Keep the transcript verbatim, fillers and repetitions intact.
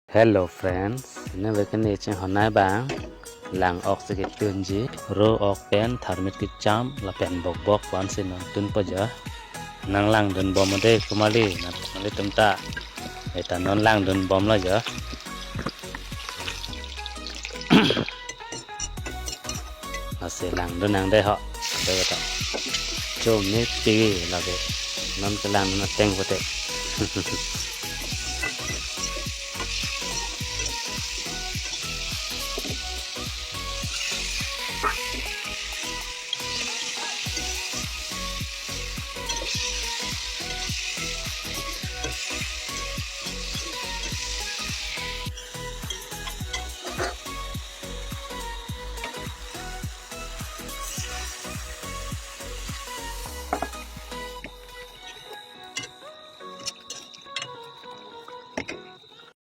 Hello friends, ne vekene chinghon nai bang, lang ok si ketunji, ro ok pen tharmit kecham lapen bokbok wan si non tunpo jo. Nang langdun bom de kumali, nang kumali tum ta. Eta non langdun bomlo jo. Lasi langdun nang de ho. Ate ta. Chom ni ti lage. Non kelangdun ateng pute.